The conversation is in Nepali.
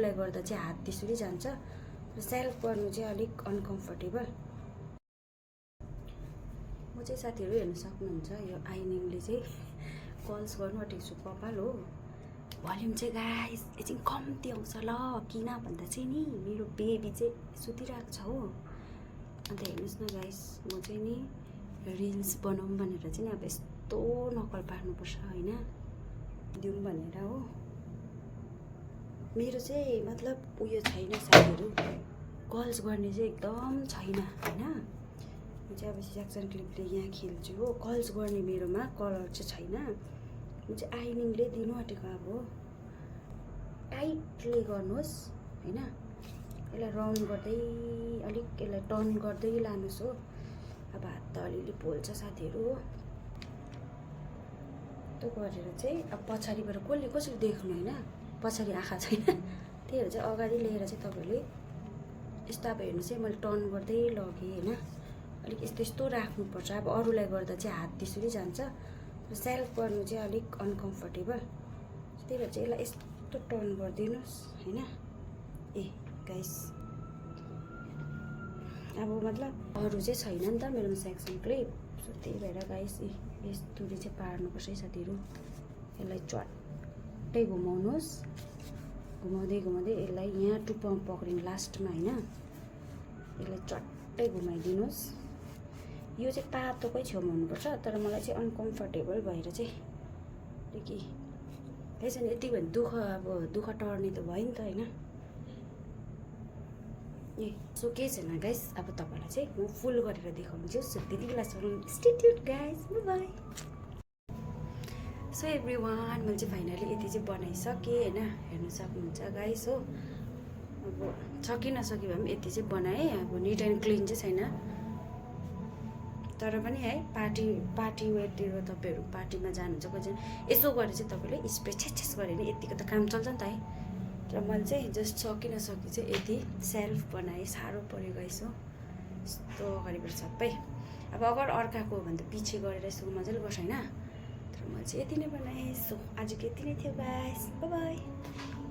अरूलाई गर्दा चाहिँ हात त्यसरी जान्छ र सेल्फ गर्नु चाहिँ अलिक अनकम्फर्टेबल। म चाहिँ साथीहरू हेर्न सक्नुहुन्छ यो आइनिङले चाहिँ कर्ल्स गर्नु आँटेको छु कपाल हो। भोल्युम चाहिँ गाइस एकछिन कम्ती आउँछ ल, किन भन्दा चाहिँ नि मेरो बेबी चाहिँ सुतिरहेको छ हो। अन्त हेर्नुहोस् न गाइस, म चाहिँ नि रिल्स बनाऊँ भनेर चाहिँ नि अब यस्तो नकल पार्नुपर्छ होइन, दिउँ भनेर हो। मेरो चाहिँ मतलब उयो छैन साथीहरू, कर्ल्स गर्ने चाहिँ एकदम छैन होइन। म चाहिँ अब सेक्सन क्लिपले यहाँ खेल्छु हो, कर्ल्स गर्ने मेरोमा कलर चाहिँ छैन। म चाहिँ आइनिङले दिनु आँटेको अब टाइटले गर्नुहोस् होइन। यसलाई राउन्ड गर्दै अलिक यसलाई टर्न गर्दै लानुहोस् हो। अब हात त अलिअलि पोल्छ साथीहरू हो। त्यो गरेर चाहिँ अब पछाडिबाट कसले कसरी देख्नु होइन, पछाडि आँखा छैन त्यही भएर चाहिँ अगाडि लिएर चाहिँ तपाईँहरूले यस्तो अब हेर्नुहोस् है, मैले टर्न गर्दै लगेँ होइन। अलिक यस्तो यस्तो राख्नुपर्छ, अब अरूलाई गर्दा चाहिँ हात त्यसरी जान्छ र सेल्फ गर्नु चाहिँ अलिक अनकम्फर्टेबल। त्यही भएर चाहिँ यसलाई यस्तो टर्न गरिदिनुहोस् होइन। ए गाइस अब मतलब अरू चाहिँ छैन नि त मेरोमा सेक्सन क्लिप, सो त्यही भएर गाइस यस्तोले चाहिँ पार्नुपर्छ है साथीहरू। यसलाई च्वाट्टै घुमाउनुहोस्, घुमाउँदै घुमाउँदै यसलाई यहाँ टुप्पामा पक्रिनु लास्टमा होइन। यसलाई च्वाट्टै घुमाइदिनुहोस्। यो चाहिँ पातोकै छेउमा हुनुपर्छ, तर मलाई चाहिँ अनकम्फर्टेबल भएर चाहिँ के त्यसो भने यति भने दुःख टर्ने त भयो नि त होइन। ए सो केही छैन गाइस, अब तपाईँलाई चाहिँ म फुल गरेर देखाउँछु। सो त्यति बेलासम्म stay tuned guys, by. So everyone, मैले चाहिँ फाइनली यति चाहिँ बनाइसकेँ होइन, हेर्नु सक्नुहुन्छ गाइस हो। अब सकि नसकि भए पनि यति चाहिँ बनाएँ। अब निट एन्ड क्लिन चाहिँ छैन, तर पनि है पार्टी वेयरतिर तपाईँहरू पार्टीमा जानुहुन्छ कहिले यसो गरेर चाहिँ तपाईँले स्प्रे छेस गरेर यतिको त काम चल्छ नि त है। तर मैले चाहिँ जस्ट सकि नसकि चाहिँ यति सेल्फ बनाएँ, साह्रो पऱ्यो गाइस हो। यस्तो अगाडिबाट सबै अब अगर अर्काको हो भने त पछि गरेर यसो मजाले गर्छ होइन, तर मैले चाहिँ यति नै बनाएँ। सो आजको यति नै थियो गाइस, बाई बाई।